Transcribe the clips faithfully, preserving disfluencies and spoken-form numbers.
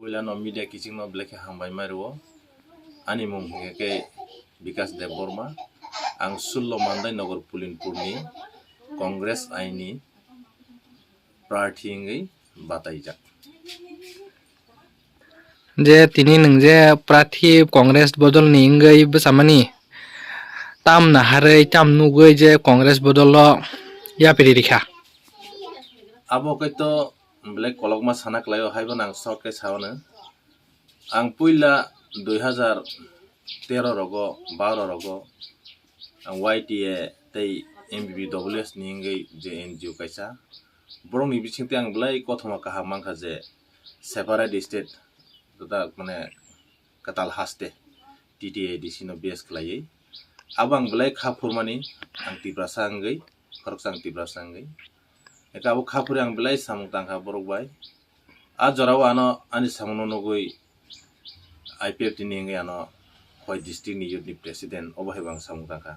Puilano media kichingno belai khe hambai mai rwo. Ani mung hwnkhe khe Bikas Debbarma. Ang sullo Mandai Nagar Pulinpurni Congress aini prarthi wngwi bataijak. Je tini nwng je prarthi Congress bodolni wngwi bwchamani, tam naharwi, tam nugwi je Congress bodolo yapri rikha? Abo kaito belai kolokma sana kwlaio, haibo nang short khe saono. Ang puila dui hazar tero rogo, baro rogo ang Y T A tei M B B W S ni wngwi je N G O kaisa, borokni bisingtwi ang belai kothoma kaham mankha je separate state, tei mane kwtal haste T T A D C no base khlaiwi. Abo ang belai kha phurmani, ang Tiprasa wngwi, khoroksa ang Tiprasa wngwi. Eka abo kha phuri ang belai samung tangkha borok bai. A jorao ano ani samungno nugwi I P F T ni wngwi ano Khowai district ni youth ni president obo hai bo ang samung tangkha.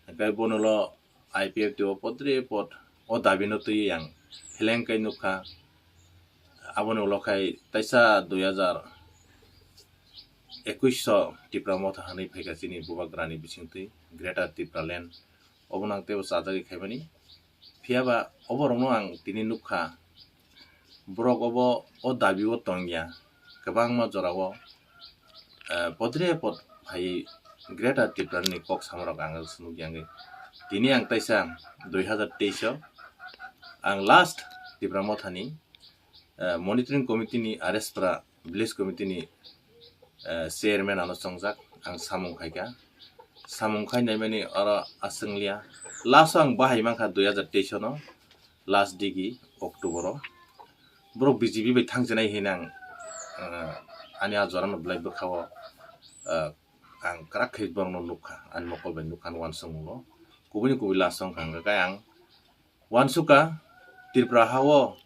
Hwnkhe bono lo I P F T o podre pod o dabi no twiwi ang heleng kai nukha. Aboni ulo khai taisa dui hazar ekush so Tipra Motha hwnwi phaikha chini bubagrani bisingtwi Greater Tipraland. Obo nang teibo chajagwi khaimani. Phiya ba oborokno ang tini nukha, borok obo o dabi o tongya, kwbangma jorao, eh, podre pod phaiwi Greater Tipraland ni kok samarok ang nukya wngwi. Tini ang taisa dui hazar teis o ang last Tipra Mothani, eh, monitoring committee ni Arespra village committee ni, eh, chairman ano chongjak, ang samung khaikha. Samung khai naimani oro aswng liya. Last o ang bahai mankha dui hazar teis no, last digi October o. Borok B J P bai thangchinai hinwi ang, eh, ani a jorano belai bwkha o, eh, ang kwrak khe borokno nukha, ani mokol bai nukha, ani uansukmung o. Kubui ni kubui last o wngkha, hwnkhe ang uansukha Tripura ha o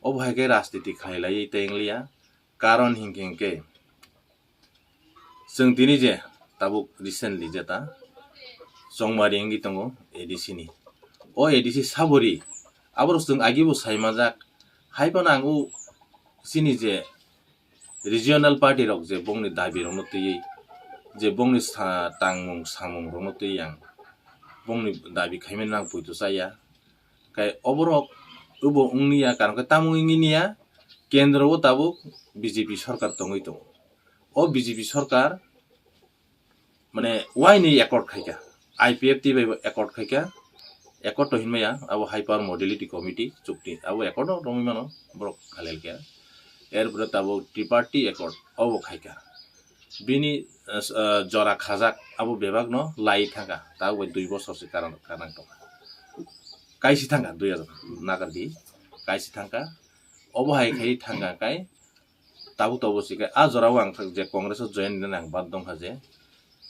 obo hai khe rajniti khlai laiwi tei wng liya. Karon hinkhe hinkhe chwng tini je tabuk recently jeta chongmari wngwi tongo A D C ni. O A D C sabori aborok chwng agi bo sai manjak. Hai phano ang o chini je regional party rok je bongni dabi rokno twiwi, je bongni sa-, tangmung samung rokno twiwi ang bongni dabi khaimani nang poito chaya. Kai oborok obo wngya, karon khe tamo wngya, kendro o tabuk B J P sorkar tongwi tongo. O B J P sorkar mane waini accord khaikha, I P F T bai bo accord khaikha, accord to hinmaya abo High Power Modality Committee chukti, abo accord o romwi mano borok khalel khe. Erpore tabuk triparty accord obo khaikha. Bini, eh, s-, eh, jora khajak abo bebak no lai thangkha, tabuk bai dui bosor se karan, kanang tongkha. Kaisi thangkha dui hazar nagar di, kaisi thangkha. Obo hai khai thangkha kai tabuk tabuk se kai a jora o ang je Congress o join nang bad dongkha je.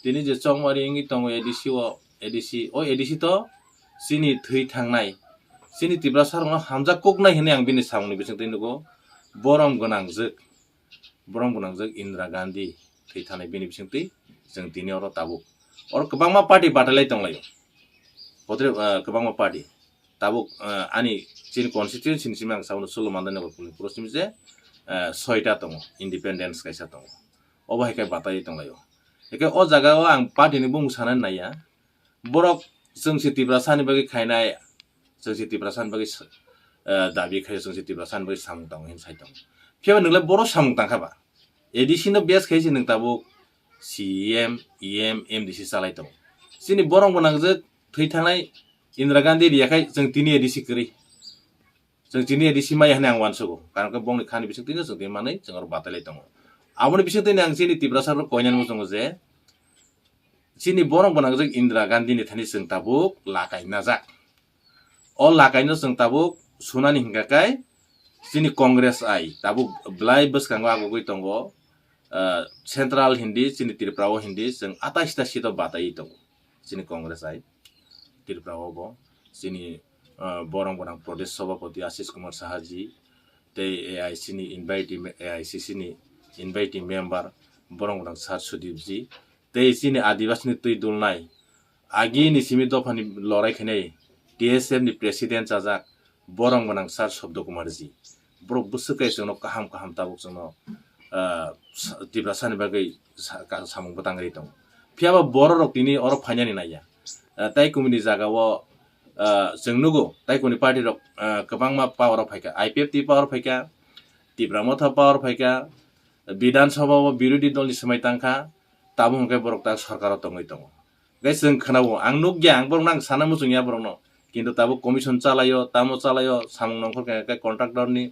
Tini je chongmari wngwi tongo A D C o, A D C o, A D C to chini thwi thangnai, chini Tiprasa rokno hamjak kuknai hinwi ang bini samungni bisingtwi nugo. Borom gwnangjwk, borom gwnangjwk Indira Gandhi thwi thangnai bini bisingtwi chwng tini oro tabuk. Oro kwbangma party batalai tonglaio. Botre, ah, kwbangma party. Tabuk, ah, ani chini constituency ni simi ang sabono Sullo Mandai Nagar Pulinpuro simi je, ah, soita tongo, independence kaisa tongo. Obo hai khe batai tonglaio. Hake o jaga o ang party ni bung sana naiya. Borok chwng se Tiprasa ni bagwi khainai, chwng se Tiprasa ni bagwi s-, ah, dabi khai, chwng se Tiprasa ni bagwi samung tango hin sai tongo. Phiya ba nwng le boro samung tangkha ba? A D C no base khai se nwng tabuk C E M, E M, M D C chalai tongo. Chini borom gwnangjwk thwi thangnai Indira Gandhi riya khai chwng tini A D C kwrwi. Chwng tini A D C maya hinwi ang uansugo. Karon khe bongni khani bisingtwi no chwng tini manwi chwng oro batai lai tongo. Aboni bisingtwi ang chini Tiprasa rok koinani muchungo je chini borom gwnangjwk Indira Gandhi ni thani chwng tabuk lakai najak. O lakai no chwng tabuk sunani hinkha khe chini Congress ai tabuk belai bwskango agugwi tongo, ah, central hindi chini Tripura o hindi chwng atais ta seat o bataiwi tongo chini Congress ai Tripura o bo chini, ah, borom gwnang Pradesh Sabhapati Ashish Kumar Saha ji tei A I C ni invitee me-, A I C C ni invitee member borom gwnang Sir Sudip ji tei chini Adibasi ni twi dulnai agi ni simi dopha ni lorai khainai T S F ni president chajak borom gwnang Sir Sabda Kumar ji. Borok bwswk khe chwngno kaham kaham tabuk chwngno, ah, sa-, Tiprasani bagwi sa-, ka-, samung bwtang rwi tongo. Phiya ba borok rok tini oro phainani naiya. Ah, tai kumuni jaga o, ah, chwng nugo, tai kumuni party rok, ah, kwbangma power o phaikha, I P F T power phaikha, Tipra Motha power phaikha, Bidhan Sabha o birodhi dol ni swmai tangkha, tabuk hwnkhe borok ta sorkar o tongwi tongo. Hwnkhe chwng khwnao, ang nukya, ang borokno ang sana muchungya borokno. Kintu tabuk commission chalaio, tamo chalaio, samung nongkhor khe, khe contractor ni,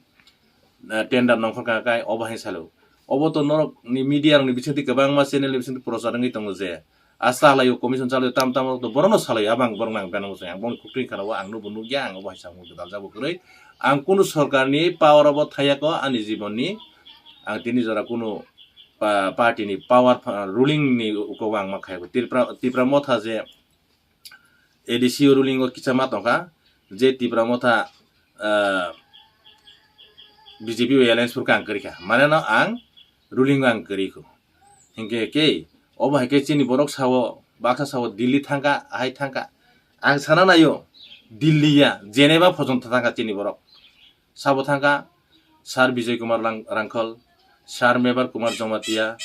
eh, tender nongkhor khe, khe obo hai salo. Obo to norok ni media rok ni bisingtwi kwbangma channel ni bisingtwi prochar wngwi tongo je, a chalaio, commission chalaio, tam tam rok to borokno salaio, abang borokno ang beno muchungya, ang borokni khuktwini khwnao, ang nubo nukya, ang obo hai samung gwdal jabo kwrwi. Ang kunu sorkar ni power obo thayako ani jibon ni, ang tini jora kunu pa-, party ni power pha-, ruling ni ukogo ang ma khayago. Tipra, Tipra Motha je A D C o ruling o kisa ma tongkha, je Tipra Motha, ah, B J P bai alliance phurkha ang kwrwi kha. Mane no ang ruling o ang kwrwi kho. Hinkhe khe obo hai khe chini borok sao, baksa sao Delhi thangkha, ahai thangkha. Ang sana naio, Delhi ya, Geneva phojonto thangkha chini borok. Sabo thangkha Sir Bijoy Kumar Lang-, Rangkhol, Sir Mebar Kumar Jamatia,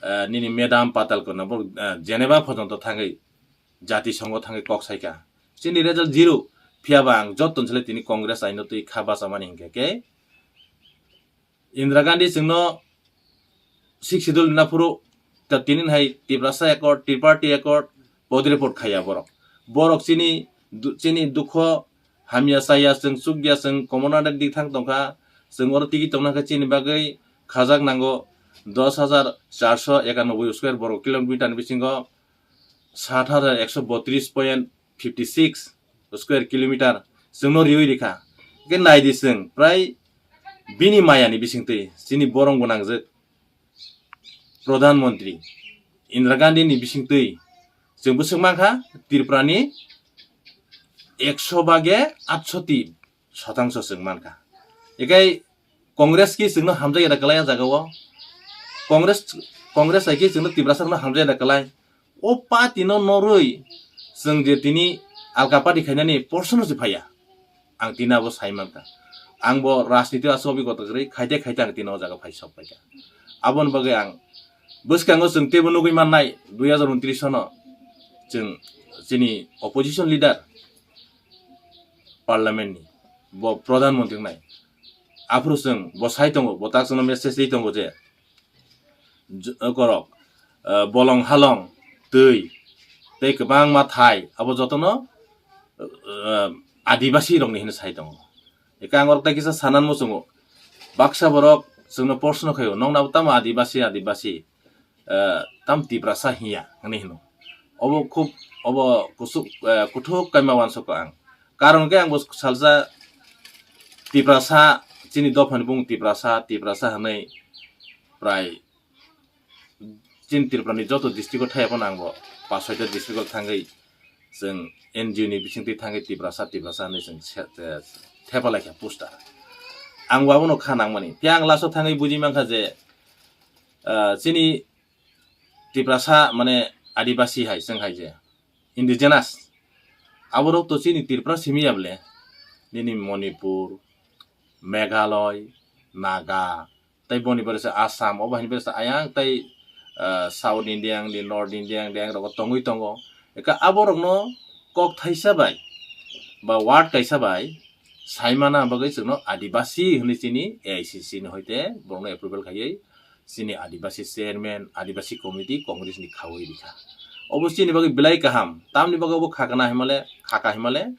eh, nini Madam Patal Kona, bo, eh, Geneva phojonto thangwi, Jati Songho thangwi kok saikha. Chini result zero, phiya ba ang jotto ni sale tini Congress aino twi kha bachamani hinkhe khe Indira Gandhi chwngno Sixth Schedule rina phuru ta tini hai Tiprasa Accord, Triparty Accord, pod report khaiya borok. Borok chini du-, chini dukho hamya chaya chwng chukya chwng komorna dik thang tongkha. Chwng oro tigi tongna khe chini bagwi khajak nango dos hajar charso ekanoboi square borok kilometer ni bisingo sat hajar ekso botris point fifty six square kilometer chwngno riwi rikha. Hwnkhe naidi chwng prai bini mayani bisingtwi chini borong gwnangjwk Pradhan Mantri Indira Gandhi ni bisingtwi chwng bwswk mankha Tripura ni ekso bage atsoti sotangso chwng mankha. Ekai Congress ki chwngno hamjakya da kwlai a jaga o. Congress, Congress hai ki chwngno Tiprasa rokno hamjakya da kwlai. O party no norwi chwng je tini alka party khainani porsono se phaiya. Ang tini abo sai mankha. Ang bo rajniti o aswk obigota kwrwi khaite khaite ang tini o jaga phai sok paikha. Aboni bagwi ang bwskango chwng teibo nugwi mannai dui hajar untris sono chwng chini opposition leader parliament ni bo pradhan mantri wngnai. Aphuru chwng bo sai tongo, bo tak chwngno message ri tongo je, j-, korok, eh, bolong halong, twi, tei kwbangma thai, abo jotono, eh, adibasi rokni hinwi sai tongo. Eka ang orok tai kisa sanan muchungo, baksa borok chwngno porsono khaio, "Nokno abo tamo adibasi, adibasi, eh, tam Tiprasa hiya?" hwnwi hino. Obo khub, obo kusuk, eh, kuthuk kaima uansukha ang. Karon khe ang bo salsa Tiprasa, chini dophani bung Tiprasa, Tiprasa hwnwi prai chini Tripura ni joto district o thai phano ang bo pas soita district o thangwi chwng N G O ni bisingtwi thangwi Tiprasa, Tiprasa hwnwi chwng se-, eh, thepa laikha poster. Ang bo abono kha nangmani. Phiya ang last o thangwi buji mankha je, ah, chini Tiprasa mane Adibasi hai chwng hai je indigenous. Aborok to chini Tripura simi ya bole. Nini Manipur, Meghalaya, Naga, tei boni bagwi se Assam, obo haini bagwi se ayang tei, ah, South India ni, North India ni ang rogo tongwi tongo. Eka aborokno kok thaisa bai ba ward kaisa bai saimana bagwi chwngno Adibasi hwnwi chini A I C C ni hoite borokno approval khaiwi chini Adibasi chairman, Adibasi committee Congress ni khaui rikha. Obo chini bagwi belai kaham, tamni bagwi obo khakana himale, khaka himale,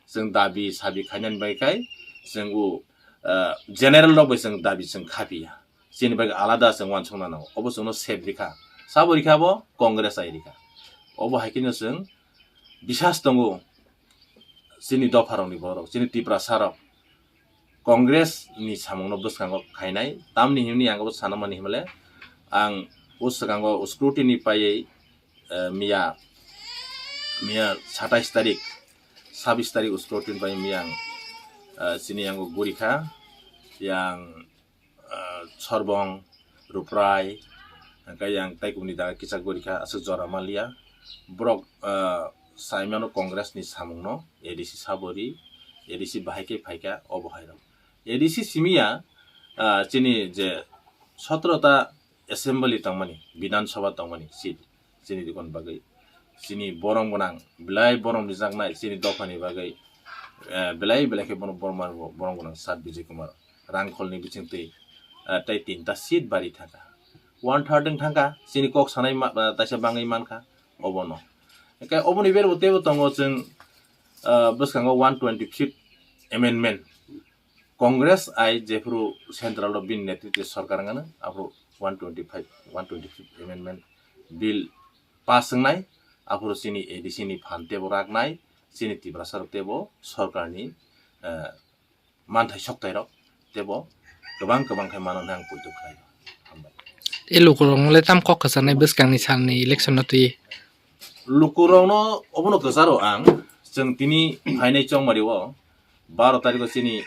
chwng dabi sabi khainani bai khai chwng o, ah, general rok bai chwng dabi chwng khapiya. Chini bagwi alada chwng uansukna nango. Obo chwngno set rikha. Sabo rikha abo Congress ai rikha. Obo hai kheno chwng bisas tongo chini dopharokni borok, chini Tiprasarok Congress ni samungno bwskango khainai. Tamni himni ang abo sanamani himle ang o swkango scrutiny paiwi, eh, miya, miya satais tarik, sabis tarik scrutiny pai miya ang, eh, chini yango gurikha, yang, eh, Sorbong, Ruprai, hingke yang tei kubuni daga kichak gurikha, aswk jora manliya. Borok, eh, saimano Congress ni samungno, A D C sabori, A D C bahai khe phaikha, obo hairok. A D C simiya, ah, chini je sotro ta assembly tongmani, Bidhan Sabha tongmani seat, chini dikon bagwi, chini borom gwnang, belai borom rijaknai chini dophani bagwi, eh, belai belai khe bono borom, borom gwnang Sat Bijay Kumar Rangkholni bisingtwi, eh, tei tinta seat bari thangkha. One third wng thangkha, chini kok sanai ma-, eh, taisa bangwi mankha, obono. Hwnkhe oboni berbo teibo tongo chwng, eh, bwskango one twenty fifth amendment. Congress ai jephuru central o bini netritwe sorkar wngano, aphuru one twenty five, one twenty fifth amendment bill pass wngnai, aphuru chini A D C ni phan teibo raknai, chini Tiprasa rok teibo sorkar ni, eh, manthai soktai rok teibo kwbang kwbang khe mano hwnwi ang poito khlai. Hambai. E lukurok le tam kok kwcharnai bwskangni salni election no twi. Lukurokno obono kwcharo ang, chwng tini phainai chongmari o baro tarikh o chini,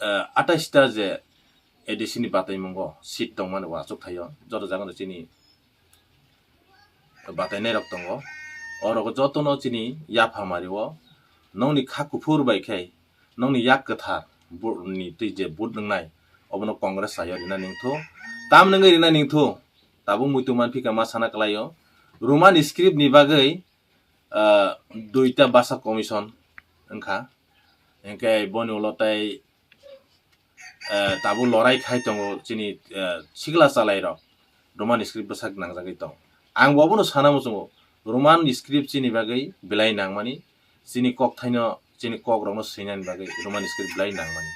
eh, atais ta je A D C ni bataimungo seat tongmani o achuk thaio, joto jagano chini batainairok tongo. Orogo jotono chini yapha mari o nongni kha kuphur bai khe nongni yak kwthar bo-, ni twi je vote wngnai, obono Congress sayo rina ningthu. Tam nungwi rina ningthu, tabuk muitu manphika ma sana kwlaio. Roman script ni bagwi, ah, duita basa commission wngkha. Hwnkhe boni ulo tei, eh, tabuk lorai khai tongo chini, eh, sikla chalairok Roman script bwsak nangjagwi tong. Ang bo abono sana muchungo, Roman script chini bagwi belai nangmani, chini kokthaino, chini kokrokno swinani bagwi Roman script belai nangmani.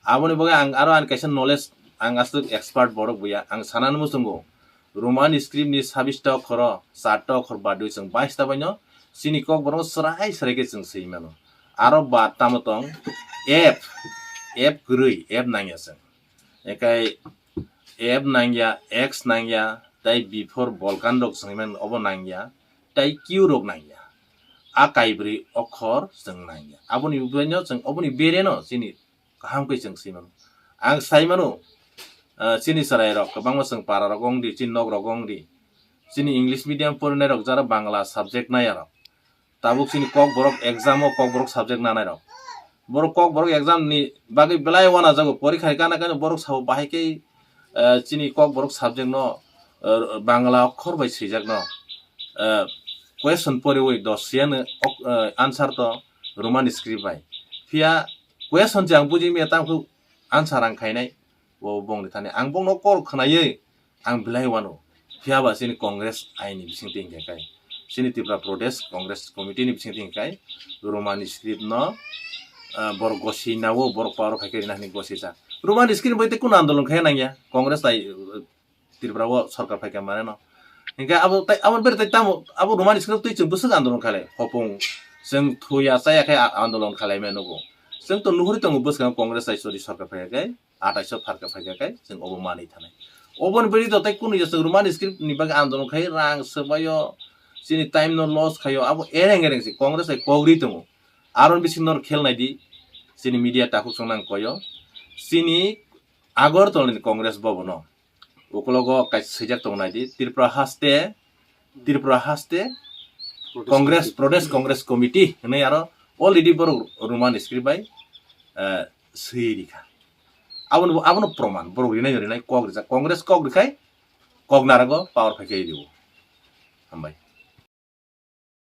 Aboni bagwi ang aro ani kaisa knowledge, ang aswk expert borok buya, ang sanani muchungo, Roman script ni sabista okhoro, charta okhor badwi chwng baista baino chini kokborokno srai srai khe chwng swi mano. Aro ba tamo tong F, F kwrwi, F nangya chwng. Ekai F nangya, X nangya, tei before Balkan rok chwng mano obo nangya, tei Q rok nangya. A kaibrwi okhor chwng nangya. Aboni baino chwng, oboni bereno chini kaham khe chwng swi mano. Ang sai mano, ah, chini chwrai rok kwbangma chwng para rok wng di, chini nok rok wng di. Chini English medium porinai rok jara Bangla subject nai rok. Tabuk chini kokborok exam o kokborok subject nanai rok. Borok kokborok exam ni bagwi belai wana jago, porikha kana kana borok sabo bahai khe, ah, chini kokborok subject no, ah, Bangla okhor bai swijak no, ah, question poriwi dos siyan ok-, ah, answer to Roman script bai. Phiya question je ang buji maya tang phuk answer ang khainai. Bo bongni thani ang bongno call khwnaiwi ang belai wano. Phiya ba chini Congress aini bisingtwi hwnkhe kai, chini Tripura Pradesh Congress Committee ni bisingtwi hwnkhe kai Roman script no, ah, borok gosi nawo, borok power phaikhe rina hwnwi gosi jak. Roman script bai tei kunu andolon khai nangya Congress tai, uh, Tripura o sorkar phaikha mane no. Hwnkhe abo tai, abo bere tai tamo, abo Roman script twi chwng bwswk andolon khalai. Hopung chwng thuya chaya khe a-, andolon khalai mano bo. Chwng to nuhuri tongo bwskango Congress tai chori sorkar phaikha khe. Atais o pharkha phaikha khe chwng obo manwi thanai. Oboni bagwi do tei kunu ya chwng Roman script ni bagwi andolon khai rang swbaio, chini time no loss khaio, abo ereng ereng se Congress hai kogri tongo. Aron bising nor khel nai di, chini media takhuk chwng nang koyo. Chini Agartala ni Congress bobono ukologo kaisa swijak tongo nai di, Tripura haste, Tripura haste Congress, Pradesh Congress Committee hwnwi aro already borok Roman script bai, eh, swi rikha. Abono, abono proman, borok rinai rinai kok rijak. Congress kok rikhai, kok narago power phaikhai rio. Hambai.